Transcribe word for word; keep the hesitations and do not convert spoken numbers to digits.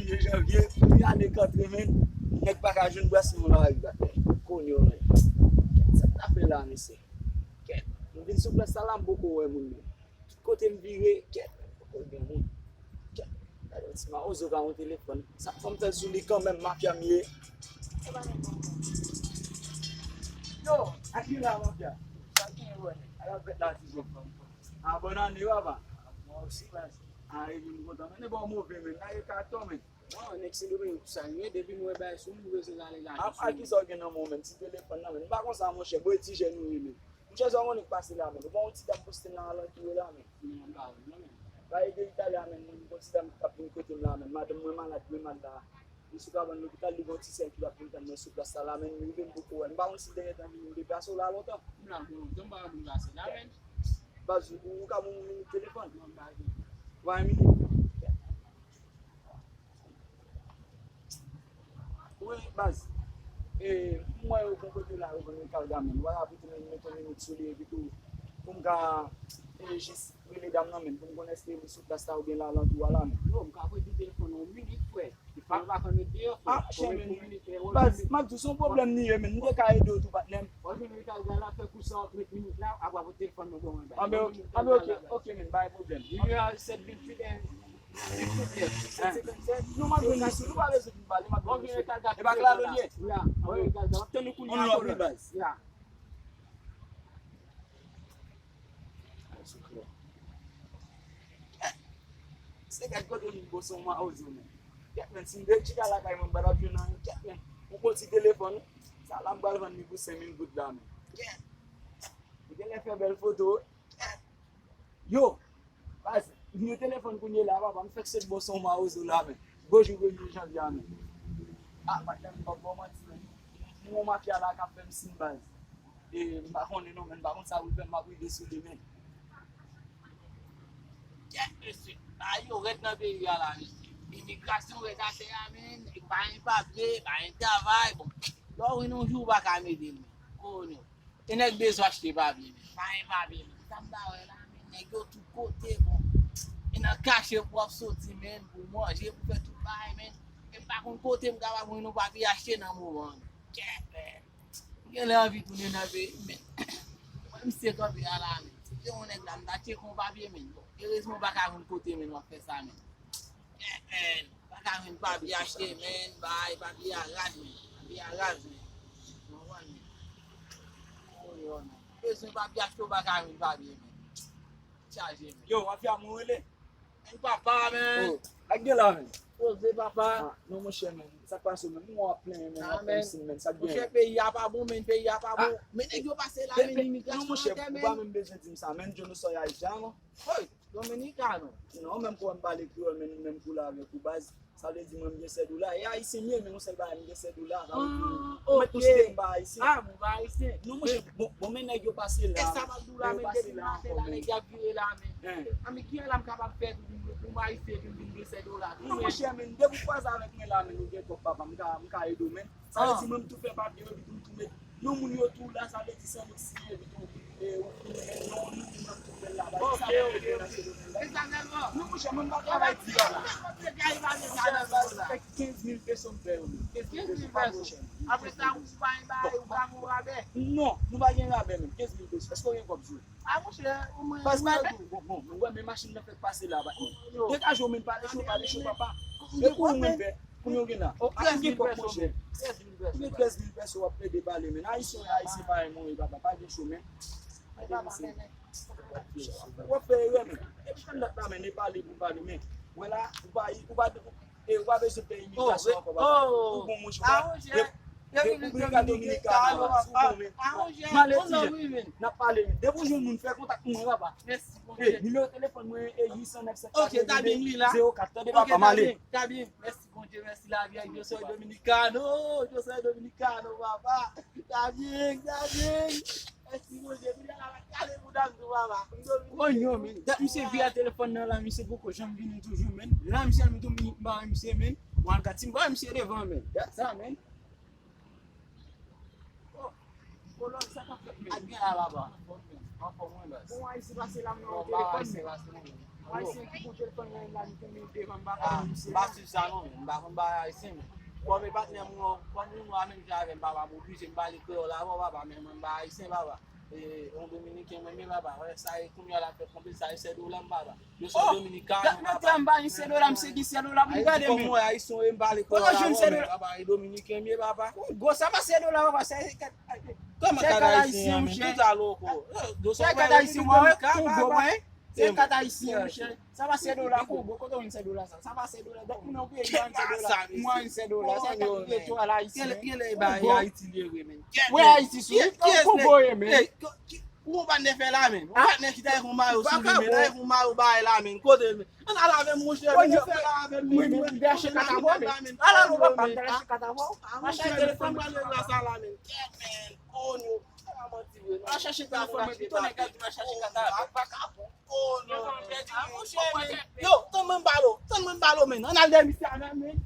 Premye janvye, premye ane k antre, men nèg pa ka jwenn bras moun lari, batay. Konyo, men. Sa k ta fè la, mesye? Kèt, m vin sou plas sa la, m poko wè moun, men. Tout kote m vire, kèt, men poko gen moun. Kèt, gade yon ti mawozo ka yon telefòn. Sa k fè m fè sou li kanmenm, mafya m ye. Yo, a ki la, mafya? Sa gen, wè. Ala fèt la, ti jèn fanm. A, bòn ane, papa. Mwen osi, baz. A, e vin kontan, men, e bon, move, men. Lage katon, men. Non, nèg se depi sa, men depi m wè bagay sou m, m bezwen ale lage. A, a ki sa w gen nan men w, men? Ti telefòn nan, men. M pa konn sa, monchè. Bon, e ti jèn ou ye, men. Monchè, sa w konnen k pase la, men. Ou pa yon ti dam poste m nan alantou la, men. Non, m pa wè, non, men. Ba e de Italya, men. M gon ti dam k ap vin kote m la, men. Madanm mwen malad, mwen mal la. Li sou kabann lopital, li gon ti sè ki ap vin tann mwen sou plas sa la, men. M rive, m poko wè l. M pa konn si l te gentan vini, m deplase w la lontan. M la pou lontan, m pa konn pase la, men. Baz, ou, ou ka ban m yon minit telefòn? Non, m pa gen. Ou pa gen minit? Wi, baz. E, m wè yo gon kote la, yo vann yon kalga, men. Wala, pou te mete yon minit sou li, epi tou, pou m ka, e, jis rele dam nan, men, pou m konnen èske li sou plas la oubyen l alantou a la, men. Yo, m ka prete telefòn nan yon minit, frè. Fò m pa konn met deyò, frè. Ah, chè, men. Baz, m ap di w, se yon pwoblèm li ye, men. M te ka ede w tou, patnè m. Ou jwenn yon kalga la, fè kou sa, trant minit la, apre pou telefòn nan ban mwen, baz. Anben, anben, ok, ok, men, pa gen pwoblèm. Nimewo a sèt venntuit, non, m ap jwenn li sou, nou pa bezwen vin pale, m ap jwenn li sou. E pa Claude li ye? Ya, m ap tann ou kounye a, Claude. Ya. Se gad kote m bosè yon mawozo, men. Kèt, men, si m te chita lakay mwen, m pa t ap jwenn anyen. Kèt, men, yon bon ti telefòn, sa la m pral vann li pou senk mil goud la, men. Kèt. Ou genlè fè bèl foto. Yo, baz, m gen telefòn kounye la, papa, m fèk sot bò sou yon mawozo la, men. Gwo jou premye janvye a, men. Ah, patnè m, m p ap ba w manti, men. M gen yon mafya la k ap fè m siy, baz. E, m pa konnen non, men, m pa konn sa pou l fè, m ap rive sou li, men. Kèt, mesye, bagay yo rèd nan peyi a la, mesye. Imigrasyon rèd atè a, men. Pa gen papye, pa gen travay, bon. Lè w win yon jou, ou pa ka mete l, men. Konyo. E nèg bezwen achte papye, men. Pa gen papye, men. Sa m ta wè la, men, nèg yo tout kote, bon. E nan kache pou w ap soti, men, pou w manje, pou w fè tout bagay, men. E m pa konn kote m kapab jwenn yon papye achte nan moman an, men. Kèt, men. M genlè anvi tounen nan peyi m, men. Mwen, misye kanpe a la, men. Si te yon nèg la, m ta tcheke yon papye, men. Bon, erezman, w pa ka jwenn kote, men, w ap fè sa, men. Eh, men, pa ka jwenn papye achte, men, bay, papye a rad, men, papye a rad, men. Ou konprann, men. Oh, yo, men. Bezwen papye achte, ou pa ka jwenn papye, men. Chaje, men. Yo, mafya, mwen rele. Men papa, men. Oh, sa k gen la, men? Poze, papa. Ah, non, monchè, men. Sa k pase, men? Mwen w ap plenyen, men, w ap fè m siy, men. Sa k gen? Monchè, peyi a pa bon, men, peyi a pa bon. Men nèg yo pase la, men, imigrasyon atè, men. Non, monchè, ou pa menm bezwen di m sa, men. Jono sòy ayisyen, non? Woy. Dominikano. Non, menm pou wè m pale kreyòl, men nou menm koulè avèk ou, baz. Sa vle di mwen m gen sèt dola. E ayisyen m ye, men yon sèl bagay, m gen sèt dola. Sa vle di ou mèt konsidere m pa ayisyen. Ah, m pa ayisyen. Non, monchè, bon, bon, men nèg yo pase la. E sa m ap di w la, men, depi maten la, nèg y ap vire la, men. Anben, kiyè la m kapab fè pou m, pou m ayisyen, pou m vin gen sèt dola? Non, monchè, men, depi w kwaze avèk mwen la, men, ou gen kòb, papa, m ka, m ka ede w, men. Sa vle di mwen m tou fè papye yo, epi tou m tou met non moun yo tou la, sa vle di se yon moun siyen, epi tou, e, ou fini met non nou moun nan tou bèl la, baz. Ok, ok, ok. E sa sèlman? Non, monchè, mwen m pa travay di a la. Monchè, baz, se kenz mil peso m fè yo, men. Kenz mil peso? Apre sa, ou pa gen bagay, ou pa gen rabè? Non, nou pa gen rabè, men. Kenz mil peso. Èske w gen kòb sou ou? Ah, monchè, ou mwen. Baz, pa tou. Bon, bon, bon, ou wè, men machin nan fèk pase la, baz. Degaje w, men, pale cho, pale cho, papa. E kou mwen fè, kou yo gen la. Ou gen kòb, monchè. Ou gen trèz mil peso, w ap plede pale, men. Ayisyen, ayisyen parèy mwen, papa, pa gen cho, men. W ap fè erè, men. E chan dat la, men, e pale pou pale, men. Wè la, ou pa, ou pa, e ou pa bezwen fè imigrasyon ankò, papa. Ou bon, monchè, ou pa. República Dominicana, papa. M ale, ti jèn. N ap pale, men. Depi w jwenn moun, fè kontak pou mwen, papa. Mèsi, Bondye. E, nimewo telefòn mwen, e uit san nèf sèt katreven de zewo kat, tande, papa, m ale. Ta byen, mèsi, Bondye, mèsi lavi ak Yo soy Dominicano, Yo soy Dominicano, papa. Ta byen, ta byen. Mèsi, Bondye, kounye a la, kale bouda m tou, papa. Konyo, men. Dat misye vire telefòn nan la, misye poko janm vini toujou, men. La, misye al met yon minit, m pa wè misye, men. Mwen al gad si m pa wè misye devan, men. Dat sa, men. Oh, kolòn, sa k ap fèt, men? Ak gen la, papa. Anfòm, wi, baz. Bon, Ayisyen pase la, m nan telefòn, men. Ayisyen ki gon telefòn nan men la, li gon moun devan, m pa konn misye. M pa swiv sa non, men m pa konn bagay ayisyen, men. Kòm e patnè m, ou konn nou a menm jan avè m, papa, m oblije m pale kreyòl avè w, papa, men mwen m pa ayisyen, papa. E, yon dominiken mwen ye, papa. Wè, sa e kounye a l ap fè konpli, sa e sè dola m, papa. Yo se dominiken, papa. Nan tan m pa gen sè dola, misye gen sè dola pou m gade, men. Ayisyen, m pale kreyòl avè w, men, papa, e dominiken m ye, papa. Gwo, sa pa sè dola, papa, sa e kat, kòman kat ayisyen, men? Tout a loko. Se kat ayisyen, mwen, wè, Kongo, mwen. Se kat ayisyen, monchè. Sa pa sè dola, Kongo. Kote w jwenn sè dola sa? Sa pa sè dola. Donk, moun nan peyi an sè dola. Mwen an sè dola. Sa kat etwal ayisyen. Gen lè bay Ayiti li ere, men. Wè Ayiti sou. Kongo ye, men. Ou konn patnè fè la, men. Ou patnè ki ta yon mayo sou li, men. Ta yon mayo bay la, men. Kote l, men. An al avè m, monchè, men. Fè la avè m, men. Mwen, mwen, mwen, achte kat avè w, men. Al al, papa, m ta achte kat avè w. Achte telefòn, pale la sa la, men. Kèt, men. Konyo. Al chèche telefòn mwen pito, nèg la di m al chache kat avè w. Oh non. Yo, tann mwen balo, tann mwen balo, men. Ann al dèyè misye a, men.